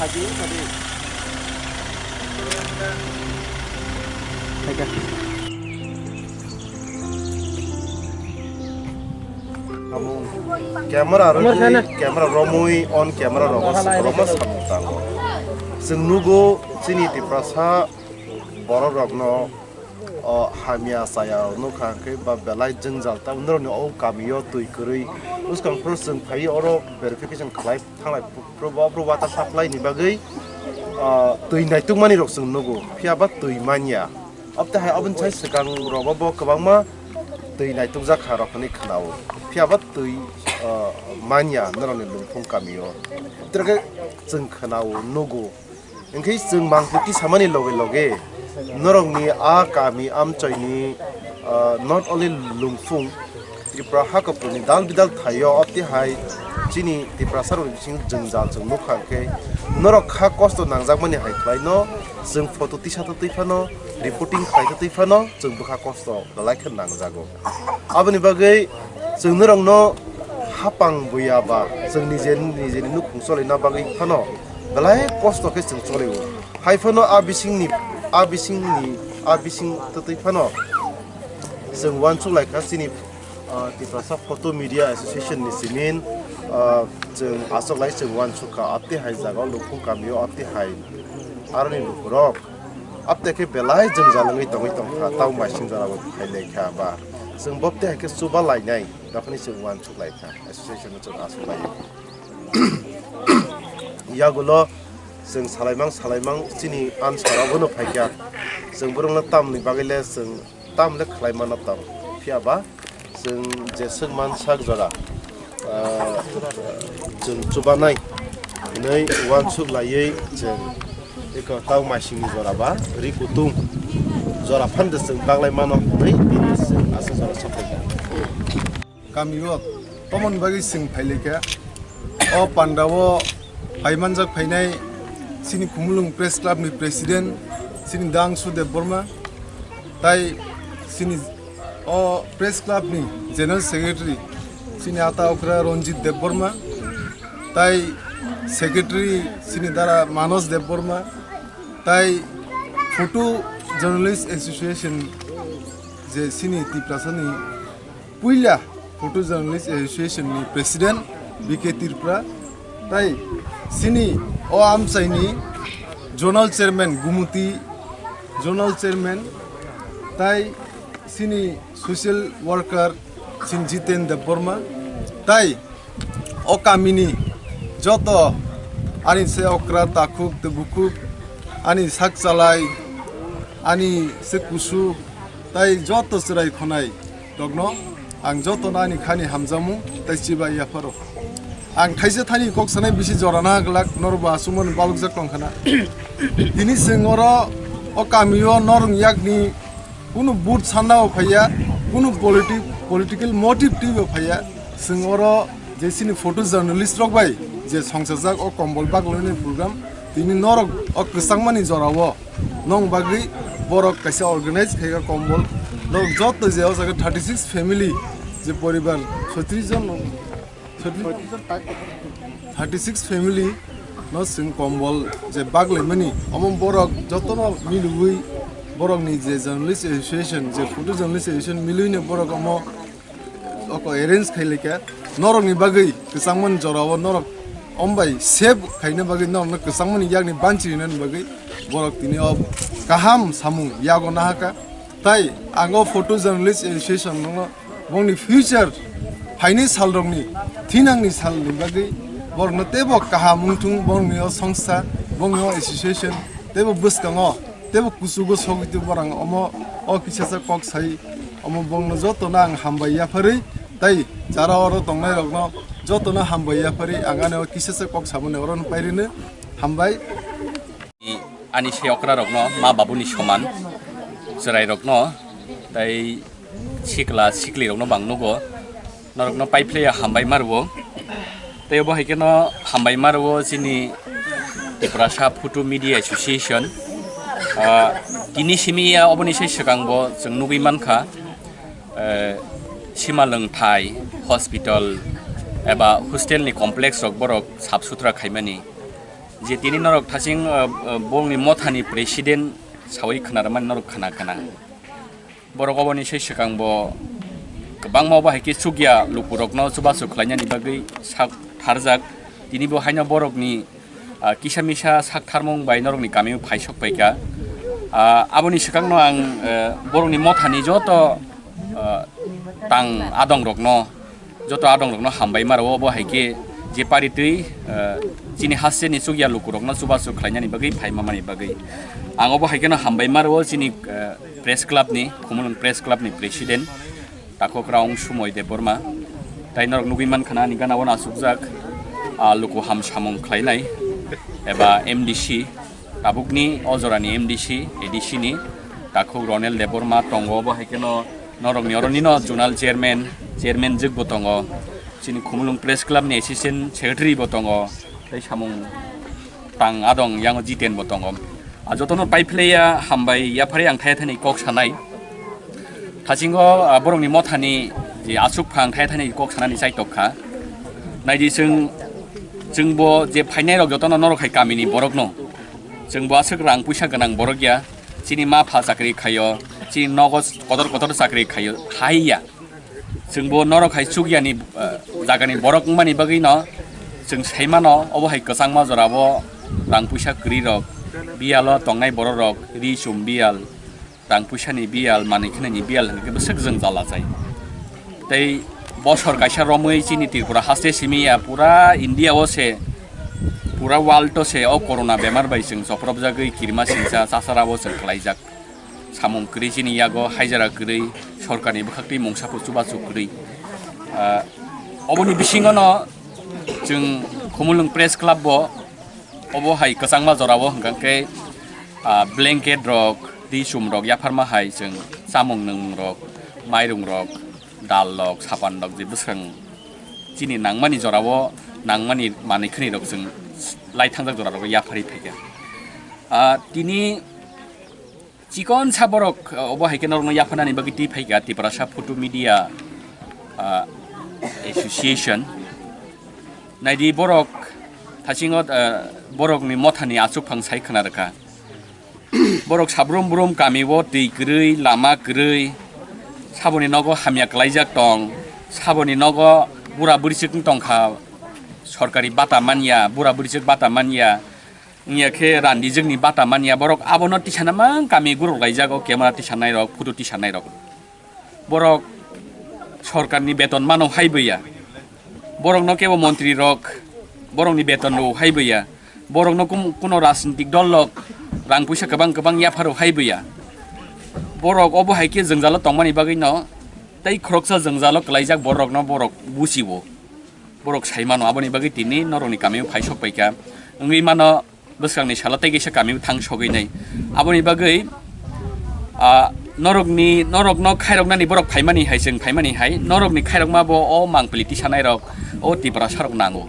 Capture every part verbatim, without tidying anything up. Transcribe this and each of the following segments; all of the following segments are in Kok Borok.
Camera rw, camera romwi on camera rogo swkwbangma samung tango. Chwng nugo chini Tiprasa borok rokno o hamya chaya nukha hwnkhe ba belai jwngjal ta norokni o kamio twi kwrwi bwskang phuru chwng phaiwi oro verification khlai thanglai phuru bo phuru water supply ni bagwi o twi naitukmani rok chwng nugo phiya ba twi manya. Abte hai aboni sai swkang rogo bo kwbangma twi naitukjak kha rok hinwi khwnao phiya ba twi o manya norokni Lungphung kamio. Tei khe chwng khwnao nugo. Hwnkhe chwng mangpili samani loge loge norokni a kami amchoini, ah, not only Lungphung, Tripura hakopuni dal bidal thaio, abte hai chini Tiprasa rokni bising jwngjal chwng nukha hwnkhe norok kha kosto nangjakmani hai khlaino chwng photo tisa twi phano, reporting khlai twi phano chwng bwkha kosto belai khe nangjago. Aboni bagwi chwng norokno hapang buya ba chwng nije nijeni nukhung cholaina bagwi phano belai kosto khe chwng cholio. Hai phano a bisingni, a bisingni, a bising twtwi phano chwng uansuk lai kha chini, ah, Tiprasa Photo Media Association ni simin, ah, chwng achuk lai chwng uansuk kha, abte hai jaga o Lungphung kamio abte hai aroni lukurok. Abte khe belai jwngjal wngwi tongwi tongkha, tamo maising jora bo phai lai kha ba. Chwng bobte hai khe chuba lainai, daphani chwng uansuk lai kha, association no chwng aswk lai. Yagulo chwng salaimang salaimang chini answer rok bono phai kha. Chwng borokno tamni bagwi le chwng tam le khlai mano tong. Phiya ba chwng jeswk mansak jora, ah, chwng chubanai hinwi uansuk laiwi chwng eko tamo maisingni jora ba ri kutung jora phande chwng baglai mano hinwi tini chwng aswk jora sophai kha. Kamio tomoni bagwi chwng phailaikha. O pandao phaimanjak phainai chini Khumulwng Press Club ni President chini Dangsu Debbarma, tai chini o Press Club ni General Secretary chini ata okra Ranjit Debbarma, tai Secretary chini dara Manos Debbarma, tai Photo Journalist Association je chini Tiprasa ni puila Photo Journalist Association ni President B K Tripura, tai chini o amchaini Zonal Chairman Gumuti Zonal Chairman, tai chini social worker chini Jiten Debbarma, tai o kamini joto ani se okra takhuk tei bukhuk, ani sak chalai, ani se kusu, tai joto chwrai khonai rokno ang jotono ani khani hamjakmung tai chibai yapharo. Ang thaisa thani kok sanai bisi jora na glak norok bo aswkmani balokjak tong khana. Tini chwng oro o kamio norok yakni kunu vote sanna bo phaiya, kunu politi-, political motive twi bo phaiya. Chwng oro je chini photo journalist rok bai je songchajak o kombol baglani program, tini norok o kwchangmani jorao nong bagwi borok kaisa organize khaika kombol. Norok joto je o jaga thirty six family je poribar soitrish jon, thirty six family no chwng kombol je baglaimani, omo borok jotono milugwi borokni je journalist association, je photo journalist association milwino borok omo oko arrange khailika. Norokni bagwi kwchangmani jorao norok ombai save khaina bagwi norokno kwchangmani yakni banchi rinani bagwi borok tini o kaham samung yago nahaka. Tai ang o photo journalist association no bongni future phaini salrokni thinangni salni bagwi borokno teibo kaham wngthung, bongni o songsa, bongni o association teibo bwskango teibo kuchugo sogwi tei borang omo o kisasa kok sai omo bongno jotono ang hambai yapharwi tai jara oro tongnairokno jotono hambai yapharwi ang ani o kisasa kok samani oro no pairino hambai. Ani se okra rokno ma babuni soman chwrai rokno tai sikla sikli rokno bang nugo. Norokno paiphlaiya hambai marwo. Tei obo hai kheno hambai marwo chini Tiprasa Photo Media Association. Ah, tini simi ya oboni sai swkang bo chwng nugwi mankha, eh, sima lwngthai, hospital eba hostel ni complex rok borok sap sutra khaimani. Je tini norok thasing, uh, uh, borokni mothani president sawi khna rwmani norok khna khna. Borok oboni sai swkang bo kwbangma obo hai khe chukya lukurokno chubachu khlainani bagwi sak tharjak. Tini bo haino borokni, ah, kisa misa sak tharmung bai norokni kamio phai sok paikha. Ah, aboni swkangno ang, eh, borokni mothani joto, ah, tang adongrokno, joto adongrokno hambai ma rwo, obo hai khe je paritwi, eh, chini hasteni chukya lukurokno chubachu khlainani bagwi phai mamani bagwi. Ang obo hai kheno hambai ma rwo chini, eh, press club ni, Khumulwng Press Club ni president Takhuk Raung Sumoi Debbarma. Tai norok nugwi mankha na ani gana o asukjak, ah, luku ham samung khlainai eba M D C, tabukni o jorani M D C, A D C ni Takhuk Ronel Debbarma tongo, obo hai kheno norokni oro nino zonal chairman, chairman jwk bo tongo, chini Khumulwng Press Club ni assistant secretary bo tongo, tei samung tang adong yango Jiten bo tongo. A jotono pai philaiya hambai yaphari ang thaya thani kok sanai. Thasingo, ah, borokni mothani je asuk phang thaya thani kok sanani chai tok kha. Naidi chwng, chwngbo je phainai rok jotono norok hai kamini borokno. Chwngbo aswk rang puisa gwnang borok ya. Chini ma pha chakri khaio, chini nogo kotor kotor chakri khaio, hai ya. Chwngbo norok hai chukyani, eh, jagani borok wngmani bagwino chwng sai mano, obo hai kwchangma jorabo rang puisa kwrwi rok, biyalo tongnai borok rok, ri chum biyal, rang puisani biyal, manwi khnani biyal hwnkhe bwswk jwngjal achai. Tei bosor kaisa romwi chini Tripura haste simi ya, pura India o se, pura world o se o corona bemar bai chwng chopropjagwi kirima singcha chasarabo chwng khlaijak. Samung kwrwi chini yago haijara kwrwi, sorkarni bwkhaktwi mungsa chubachu kwrwi. Ah, oboni bisingono chwng Khumulwng Press Club bo obo hai kwchangma jorao hwnkha khe, ah, blanket rok, twi chum rok yapharma hai chwng chamung nwngmung rok, mairung rok, dal rok, sapan rok je bwswng chini nangmani jorao nangmani manwi khwnwi rok chwng lai thangjak jora rogo yapharwi phaikha. Ah, tini Chikon sa borok, uh, obo hai khe norokno yapharnani bagwi twi phaikha Tiprasa Photo Media, uh, Association. Naidi borok thasingo, uh, borokni mothani achukphang sai khna rwkha. Borok sabrum brum kamio twi kwrwi, lama kwrwi, saboni nogo hamya kwlaijak tong, saboni nogo bura bwrwichwk wng tongkha, sorkari bata manya, bura bwrwichwk bata manya. Wngya khe randijwkni bata manya borok abono tisana mang kami guruk laijago camera tisanairok, photo tisanairok. Borok sorkarni beton mano haiboya. Borokno kebo montrirok borokni beton rw haiboya. Borokno kum-, kuno rajnitik dol rok rang puisa kwbang kwbang yapharo haiboya. Borok obo hai khe jwngjalo tongmani bagwino tei khoroksa jwngjalo kwlaijak borokno borok buchibo. Borok sai mano, aboni bagwi tini norokni kamio phai sok paikha. Wngwi mano, bwskangni salo tei kaisa kamio thang sogwi nai. Aboni bagwi, ah, norokni, norokno khairoknani borok phaimani hai, chwng phaimani hai, norokni khairokma bo o mangpili tisanairok, o Tiprasarok nango.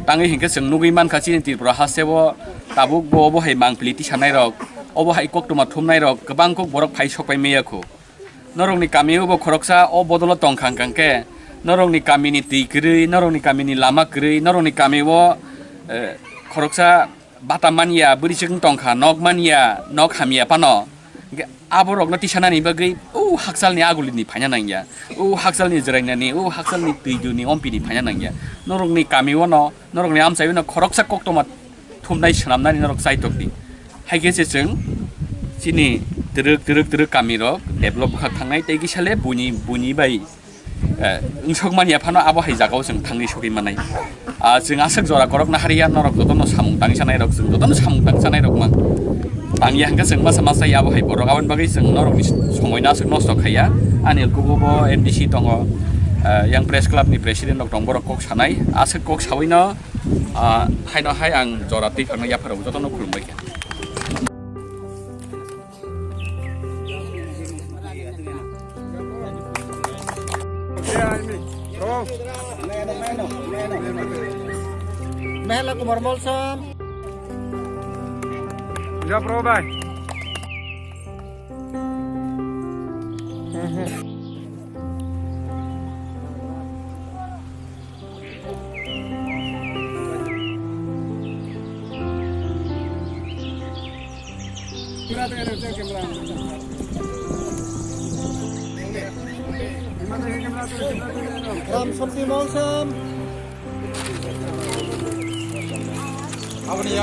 Tangwi hinkhe chwng nugwi mankha chini Tripura hasteo tabuk bo obo hai mangpili tisanairok, obo hai koktwma thumnairok kwbang kok borok phai sok pai maya kho. Norokni kamio bo khoroksa o bodolo tongkha hwnkha khe, norokni kamini twi kwrwi, norokni kamini lama kwrwi, norokni kamio, eh, khoroksa bata manya, bwrwichwk wng tongkha, nok manya, nok hamya phano. Hwnkhe aborokno tisanani bagwi o hakchalni agulini phaina nangya, o hakchalni jwrainani, o hakchalni twi duni ompini phaina nangya. Norokni kamiono, norokni amchaiono khoroksa koktwma thumnai swnamnani norok chaitokdi. Hai khe se chwng chini twrwk, twrwk, twrwk kamirok develop bwkha thangnai tei kisa le buini, buini bai, eh, wngsok manya phano abo hai jagao chwng thangwi sogwi mannai. Ah, chwng aswk jora korokna hariya norok jotono samung tangsanai rok, chwng jotono samung tangsanai rok mang. Tangya hwnkhe chwng masa masa ya abo hai borok, aboni bagwi chwng norokni somoino aswk nosto khaiya. Ani kububo M D C tongo, eh, yang press club ni president rok tong, borok kok sanai, aswk kok sawino, ah, haino hai ang jora twi phano yapharo jotono khulumbai kha. Mehla Kumar Molsom. Ya, bro, bye. Ram Shakti Mawsam. Aboni ya.